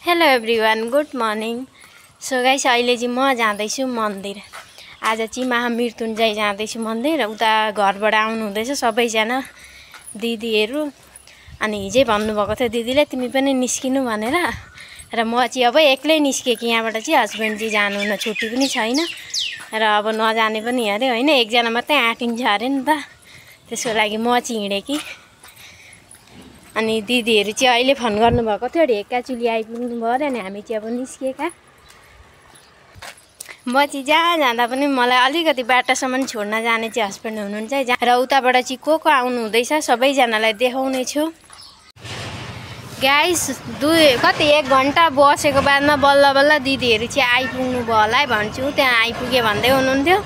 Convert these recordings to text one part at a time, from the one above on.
Hello everyone, good morning. So guys, अहिले चाहिँ म जाँदैछु मन्दिर। आज चाहिँ महामृत्युञ्जय जाँदैछु मन्दिर। उता घरबाट आउनु हुँदैछ सबैजना दिदीहरू। अनि हिजै भन्नुभएको थियो दिदीले तिमी पनि निस्किनु भनेर। र म चाहिँ अब एक्लै निस्केँ कि यहाँबाट चाहिँ हस्बेन्डजी जानुहुन्न, छुट्टी पनि छैन र अब नजाने पनि अरे होइन, एकजना मात्रै आँटिन्छ अरे नि त, त्यसको लागि म चाहिँ हिँडेँ कि। अनि दिदीहरू चाहिँ अहिले फोन गर्नुभएको थियो, ढेका चुली आइपुग्नु भयो अरे। अनि हामी चाहिँ अब निस्केका। म चाहिँ जहाँ जाँदा पनि मलाई अलिकति बाटोसम्म छोड्न जाने चाहिँ हस्बेन्ड हुनुहुन्छ र उताबाट चाहिँ को आउनु हुँदैछ सबैजनालाई देखाउने छु। गाइस, 1 घन्टा बसेको बादमा बल्ल बल्ल दिदीहरू चाहिँ आइपुग्नु भयो होला है भन्छु। त्यहाँ आइपुगे भन्दै हुनुहुन्थ्यो,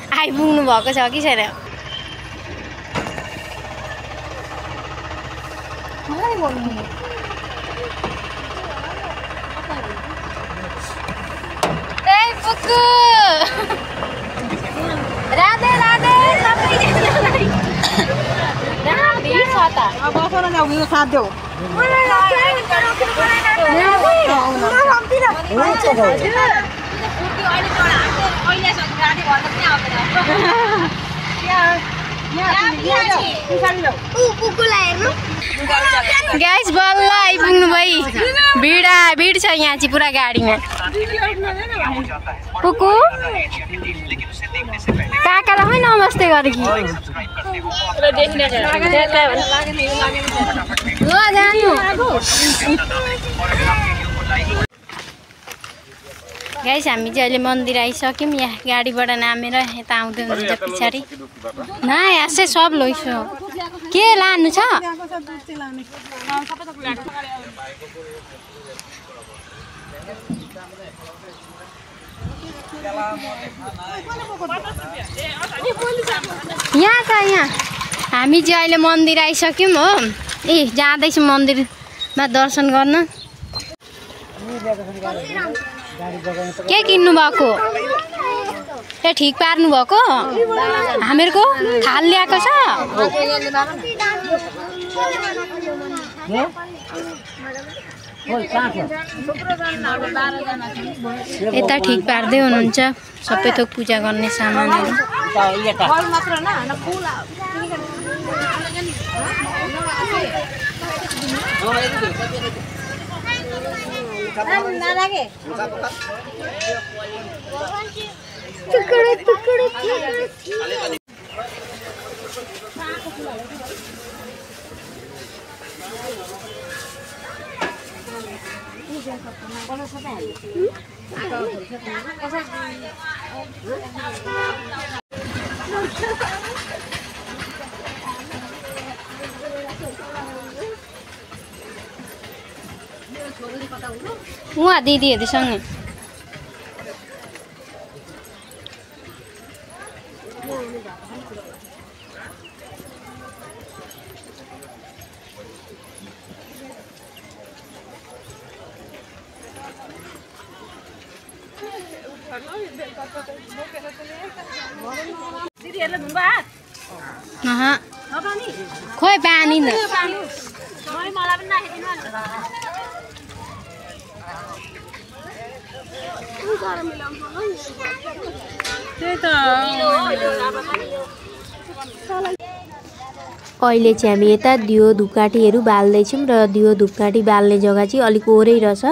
आइपुग्नु भएको छ कि छैन। राधे राधे सबैजनालाई। गाइस, बल्ल आइपुग्नु भई। भिड छ यहाँ चाहिँ पुरा गाडीमा। पुकु काकालाई खै नमस्ते गरे कि ल जानु। गाइस, हामी चाहिँ अहिले मन्दिर आइसक्यौँ। यहाँ गाडीबाट नामेर यता आउँदै हुनुहुन्छ पछाडि। न यहाँ सब लैसो के लानु छ। यहाँ छ, यहाँ हामी चाहिँ अहिले मन्दिर आइसक्यौँ हो। जाँदैछु मन्दिरमा दर्शन गर्न। के किन्नु भएको? ए ठिक पार्नु भएको? हामीहरूको थाल ल्याएको छ। यता ठिक पार्दै हुनुहुन्छ सबै थोक पूजा गर्ने सामानहरू। उहाँ दिदीहरूसँग खोइ पानी न। अहिले चाहिँ हामी यता दियो धुपकाठीहरू बाल्दैछौँ र दियो धुपकाठी बाल्ने जग्गा चाहिँ अलिक ओरै रहेछ।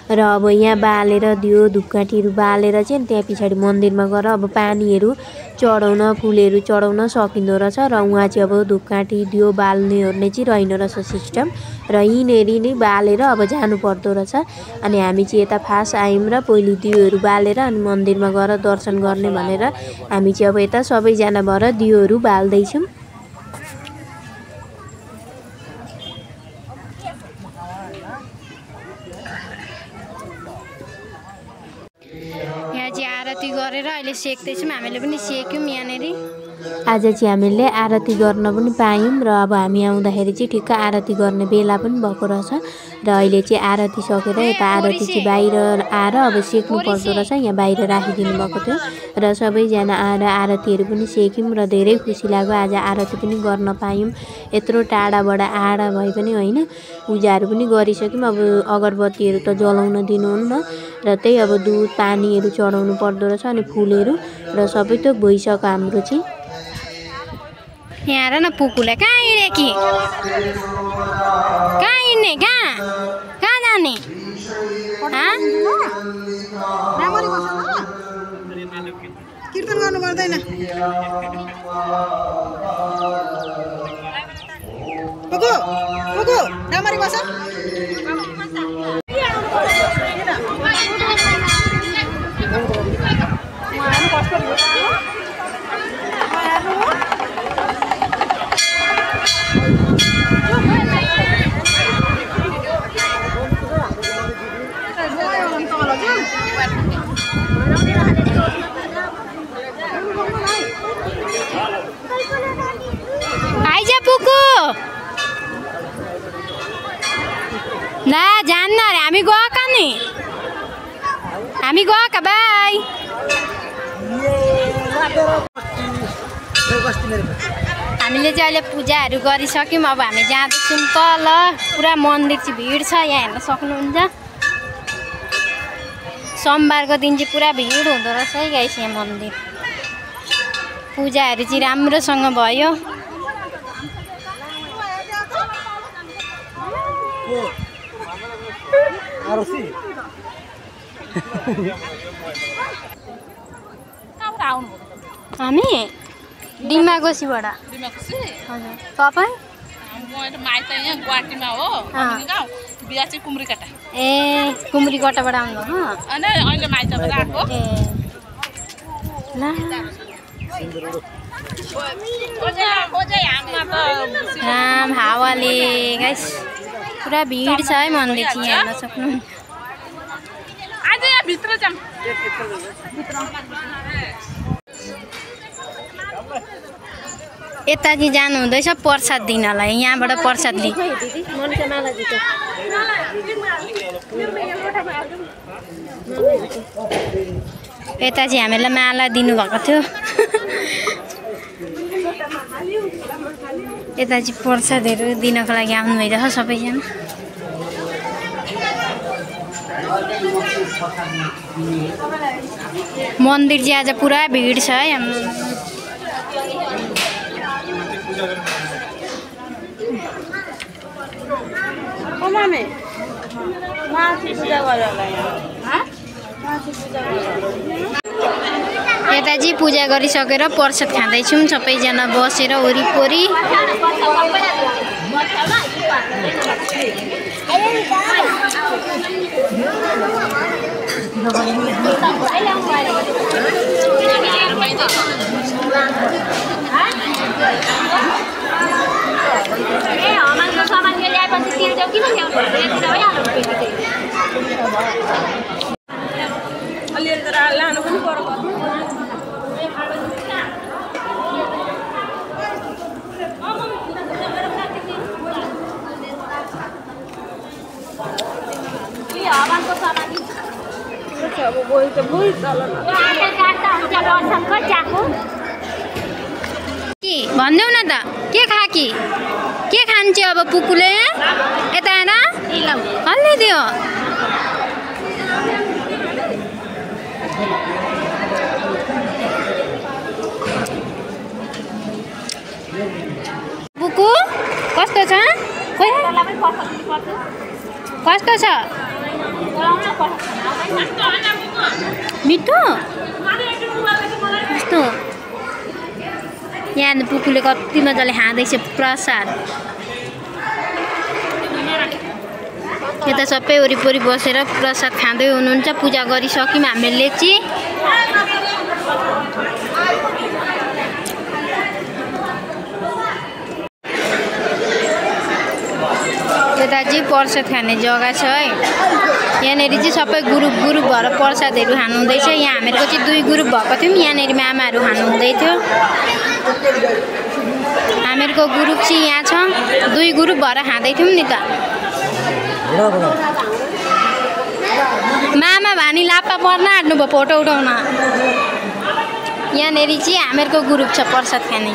र अब यहाँ बालेर दियो धुपकाठीहरू बालेर चाहिँ त्यहाँ पछाडि मन्दिरमा गएर अब पानीहरू चढाउन, फुलहरू चढाउन सकिँदो रहेछ। र उहाँ चाहिँ अब धुपकाठी दियो बाल्ने चाहिँ रहेन रहेछ सिस्टम। र यहीँनेरि नै बालेर अब जानु पर्दो रहेछ। अनि हामी चाहिँ यता फास्ट आयौँ र पहिले दियोहरू बालेर अनि मन्दिरमा गएर दर्शन गर्ने भनेर हामी चाहिँ अब यता सबैजना भएर दियोहरू बाल्दैछौँ। यहाँ चाहिँ आरती गरेर अहिले सेक्दैछौँ। हामीले पनि सेक्यौँ यहाँनेरि। आज चाहिँ हामीले आरती गर्न पनि पायौँ र अब हामी आउँदाखेरि चाहिँ ठिक्क आरती गर्ने बेला पनि भएको रहेछ र अहिले चाहिँ आरती सकेर यता आरती चाहिँ बाहिर आएर अब सेक्नु पर्दो रहेछ यहाँ बाहिर राखिदिनु भएको थियो र सबैजना आएर आरतीहरू पनि सेक्यौँ र धेरै खुसी लाग्यो आज आरती पनि गर्न पायौँ यत्रो टाढाबाट आएर भए पनि होइन पूजाहरू पनि गरिसक्यौँ अब अगरबत्तीहरू त जलाउन दिनुहुन्न र त्यही अब दुध पानीहरू चढाउनु पर्दो रहेछ अनि फुलहरू र सबै त भइसक्यो हाम्रो चाहिँ यहाँ हेर न पुकुले कहाँ हिँडे कि कहाँ हिँड्ने कहाँ जाने कीर्तन गर्नु पर्दैन रामरी बस आइज पुकु ला जान्न अरे हामी गएका नि हामी गएका बाई हामीले चाहिँ अहिले पूजाहरू गरिसक्यौँ अब हामी जाँदैछौँ तल पुरा मन्दिर चाहिँ भिड छ यहाँ हेर्न सक्नुहुन्छ सोमबारको दिन चाहिँ पुरा भिड हुँदो रहेछ है गाइस यहाँ मन्दिर पूजाहरू चाहिँ राम्रोसँग भयो हामी डिमाकोसीबाट हजुर तपाईँ ए कुम्रीकटाबाट आउनुभएको राम हावाले गाइस पुरा भिड छ है मन्दिर चाहिँ हेर्न सक्नु यता चाहिँ जानु हुँदैछ प्रसाद दिनलाई यहाँबाट प्रसाद लि यता चाहिँ हामीलाई माला दिनुभएको थियो यता चाहिँ प्रसादहरू दिनको लागि आउनु भइरहेछ सबैजना मन्दिर चाहिँ आज पुरा भिड छ है हाम्रो यता चाहिँ पूजा गरिसकेर प्रसाद खाँदैछौँ सबैजना बसेर वरिपरि भन्देऊ न त के खान्छ अब पुकुले यता आएर कसले दियो पुकु कस्तो छ कस्तो छ मिठो कस्तो यहाँ पुकुले कति मजाले खाँदैछ प्रसाद यता सबै वरिपरि बसेर प्रसाद खाँदै हुनुहुन्छ पूजा गरिसक्यौँ हामीले चाहिँ यता चाहिँ प्रसाद खाने जग्गा छ है। यहाँनिर चाहिँ सबै ग्रुप भएर प्रसादहरू खानु हुँदैछ। यहाँ हामीहरूको चाहिँ 2 ग्रुप भएको थियौँ। यहाँनिर मामाहरू खानु हुँदै थियो। हामीहरूको ग्रुप चाहिँ यहाँ छ। 2 ग्रुप भएर खाँदै थियौँ नि त। मामा भानी लाप्पा पर्न आँट्नुभयो फोटो उठाउन। यहाँनिर चाहिँ हामीहरूको ग्रुप छ प्रसाद खाने।